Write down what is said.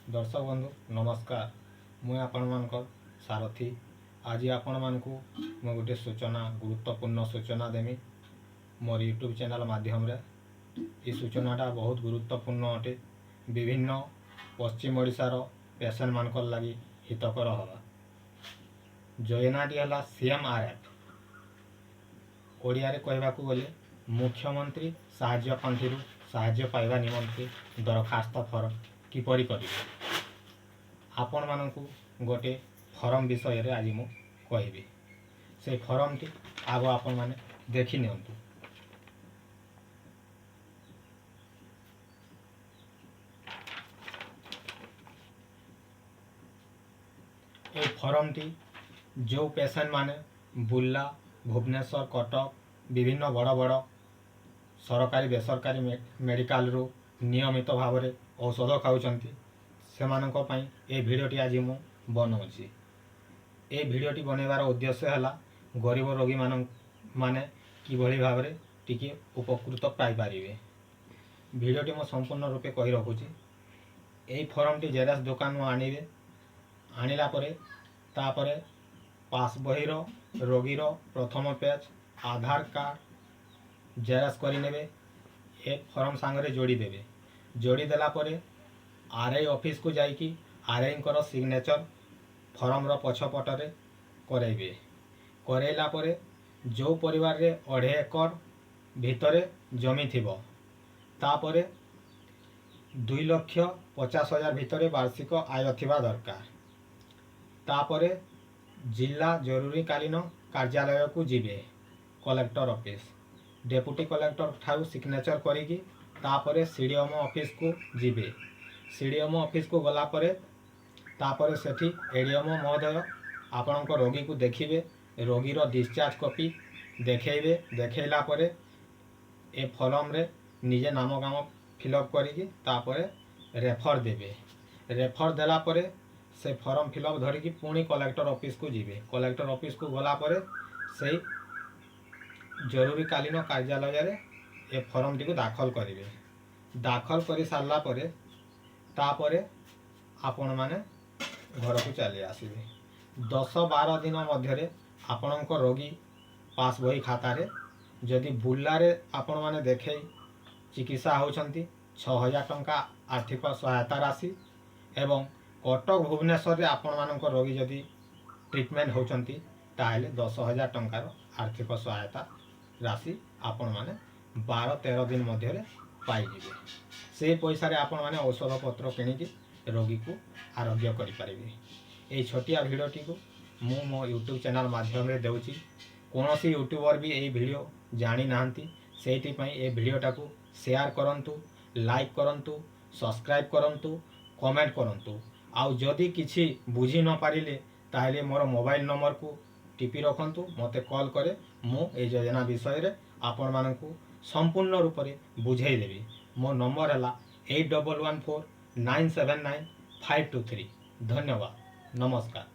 ଦର୍ଶକ ବନ୍ଧୁ, ନମସ୍କାର। ମୁଁ ଆପଣମାନଙ୍କର ସାରଥୀ। ଆଜି ଆପଣମାନଙ୍କୁ ମୁଁ ଗୋଟେ ସୂଚନା, ଗୁରୁତ୍ୱପୂର୍ଣ୍ଣ ସୂଚନା ଦେମି ମୋର ୟୁଟ୍ୟୁବ୍ ଚ୍ୟାନେଲ୍ ମାଧ୍ୟମରେ। ଏ ସୂଚନାଟା ବହୁତ ଗୁରୁତ୍ୱପୂର୍ଣ୍ଣ ଅଟେ, ବିଭିନ୍ନ ପଶ୍ଚିମ ଓଡ଼ିଶାର ପେସେଣ୍ଟମାନଙ୍କର ଲାଗି ହିତକର ହେବା। ଯୋଜନାଟି ହେଲା ସିଏମ୍ଆର୍ଏଫ୍। ଓଡ଼ିଆରେ କହିବାକୁ ଗଲେ ମୁଖ୍ୟମନ୍ତ୍ରୀ ସାହାଯ୍ୟ ପାଣ୍ଠିରୁ ସାହାଯ୍ୟ ପାଇବା ନିମନ୍ତେ ଦରଖାସ୍ତ ଫର୍ମ କିପରି କରିବେ, ଆପଣମାନଙ୍କୁ ଗୋଟେ ଫର୍ମ ବିଷୟରେ ଆଜି ମୁଁ କହିବି। ସେଇ ଫର୍ମଟି ଆଗ ଆପଣମାନେ ଦେଖି ନିଅନ୍ତୁ। ଏଇ ଫର୍ମଟି ଯେଉଁ ପେସେଣ୍ଟମାନେ ବୁର୍ଲା, ଭୁବନେଶ୍ୱର, କଟକ, ବିଭିନ୍ନ ବଡ଼ ବଡ଼ ସରକାରୀ ବେସରକାରୀ ମେଡ଼ିକାଲରୁ ନିୟମିତ ଭାବରେ ଔଷଧ ଖାଉଛନ୍ତି, ସେମାନଙ୍କ ପାଇଁ ଏ ଭିଡ଼ିଓଟି ଆଜି ମୁଁ ବନଉଛି। ଏ ଭିଡ଼ିଓଟି ବନେଇବାର ଉଦ୍ଦେଶ୍ୟ ହେଲା ଗରିବ ରୋଗୀମାନ ମାନେ କିଭଳି ଭାବରେ ଟିକେ ଉପକୃତ ପାଇପାରିବେ। ଭିଡ଼ିଓଟି ମୁଁ ସମ୍ପୂର୍ଣ୍ଣ ରୂପେ କହି ରଖୁଛି। ଏଇ ଫର୍ମଟି ଜେରକ୍ସ ଦୋକାନରୁ ଆଣିବେ। ଆଣିଲା ପରେ ତାପରେ ପାସ୍ ବହିର ରୋଗୀର ପ୍ରଥମ ପେଜ୍, ଆଧାର କାର୍ଡ଼ ଜେରକ୍ସ କରିନେବେ। ଏ ଫର୍ମ ସାଙ୍ଗରେ ଯୋଡ଼ି ଦେବେ। ଯୋଡ଼ି ଦେଲା ପରେ ଆର୍ I ଅଫିସକୁ ଯାଇକି ଆର୍ ଆଇଙ୍କର ସିଗ୍ନେଚର୍ ଫର୍ମର ପଛପଟରେ କରେଇବେ। କରେଇଲା ପରେ ଯେଉଁ ପରିବାରରେ 2.5 ଏକର ଭିତରେ ଜମି ଥିବ, ତାପରେ 2,50,000 ଭିତରେ ବାର୍ଷିକ ଆୟ ଥିବା ଦରକାର। ତାପରେ ଜିଲ୍ଲା ଜରୁରୀକାଳୀନ କାର୍ଯ୍ୟାଳୟକୁ ଯିବେ, କଲେକ୍ଟର ଅଫିସ, ଡେପୁଟି କଲେକ୍ଟର ଠାରୁ ସିଗ୍ନେଚର୍ କରିକି ତାପରେ ସିଡ଼ିଏମ୍ଓ ଅଫିସକୁ ଯିବେ। ସିଡ଼ିଏମ୍ଓ ଅଫିସକୁ ଗଲା ପରେ ତାପରେ ସେଠି ଏଡ଼ିଏମ୍ଓ ମହୋଦୟ ଆପଣଙ୍କ ରୋଗୀକୁ ଦେଖିବେ। ରୋଗୀର ଡିସଚାର୍ଜ କପି ଦେଖେଇବେ। ଦେଖେଇଲା ପରେ ଏ ଫର୍ମରେ ନିଜେ ନାମ କାମ ଫିଲ୍ଅପ୍ କରିକି ତାପରେ ରେଫର୍ ଦେବେ। ରେଫର୍ ଦେଲା ପରେ ସେ ଫର୍ମ ଫିଲ୍ଅପ୍ ଧରିକି ପୁଣି କଲେକ୍ଟର ଅଫିସକୁ ଯିବେ। କଲେକ୍ଟର ଅଫିସକୁ ଗଲା ପରେ ସେଇ ଜରୁରୀକାଳୀନ କାର୍ଯ୍ୟାଳୟରେ ଏ ଫର୍ମଟିକୁ ଦାଖଲ କରିବେ। ଦାଖଲ କରି ସାରିଲା ପରେ ତାପରେ ଆପଣମାନେ ଘରକୁ ଚାଲି ଆସିବେ। 10-12 ଦିନ ମଧ୍ୟରେ ଆପଣଙ୍କ ରୋଗୀ ପାସ୍ ବହି ଖାତାରେ, ଯଦି ବୁର୍ଲାରେ ଆପଣମାନେ ଦେଖେଇ ଚିକିତ୍ସା ହେଉଛନ୍ତି, 6,000 ଟଙ୍କା ଆର୍ଥିକ ସହାୟତା ରାଶି ଏବଂ କଟକ, ଭୁବନେଶ୍ୱରରେ ଆପଣମାନଙ୍କ ରୋଗୀ ଯଦି ଟ୍ରିଟମେଣ୍ଟ ହେଉଛନ୍ତି, ତାହେଲେ 10,000 ଟଙ୍କାର ଆର୍ଥିକ ସହାୟତା ରାଶି ଆପଣମାନେ 12-13 ଦିନ ମଧ୍ୟରେ ପାଇଯିବେ। ସେଇ ପଇସାରେ ଆପଣମାନେ ଔଷଧପତ୍ର କିଣିକି ରୋଗୀକୁ ଆରୋଗ୍ୟ କରିପାରିବେ। ଏଇ ଛୋଟିଆ ଭିଡ଼ିଓଟିକୁ ମୁଁ ମୋ ୟୁଟ୍ୟୁବ୍ ଚ୍ୟାନେଲ୍ ମାଧ୍ୟମରେ ଦେଉଛି। କୌଣସି ୟୁଟ୍ୟୁବର୍ ବି ଏଇ ଭିଡ଼ିଓ ଜାଣିନାହାନ୍ତି। ସେଇଥିପାଇଁ ଏ ଭିଡ଼ିଓଟାକୁ ସେୟାର କରନ୍ତୁ, ଲାଇକ୍ କରନ୍ତୁ, ସବସ୍କ୍ରାଇବ୍ କରନ୍ତୁ, କମେଣ୍ଟ କରନ୍ତୁ। ଆଉ ଯଦି କିଛି ବୁଝି ନ ପାରିଲେ, ତାହେଲେ ମୋର ମୋବାଇଲ ନମ୍ବରକୁ ଟିପି ରଖନ୍ତୁ। ମୋତେ କଲ୍ କରେ, ମୁଁ ଏଇ ଯୋଜନା ବିଷୟରେ ଆପଣମାନଙ୍କୁ ସମ୍ପୂର୍ଣ୍ଣ ରୂପରେ ବୁଝେଇ ଦେବି। ମୋ ନମ୍ବର ହେଲା 8114979523। ଧନ୍ୟବାଦ, ନମସ୍କାର।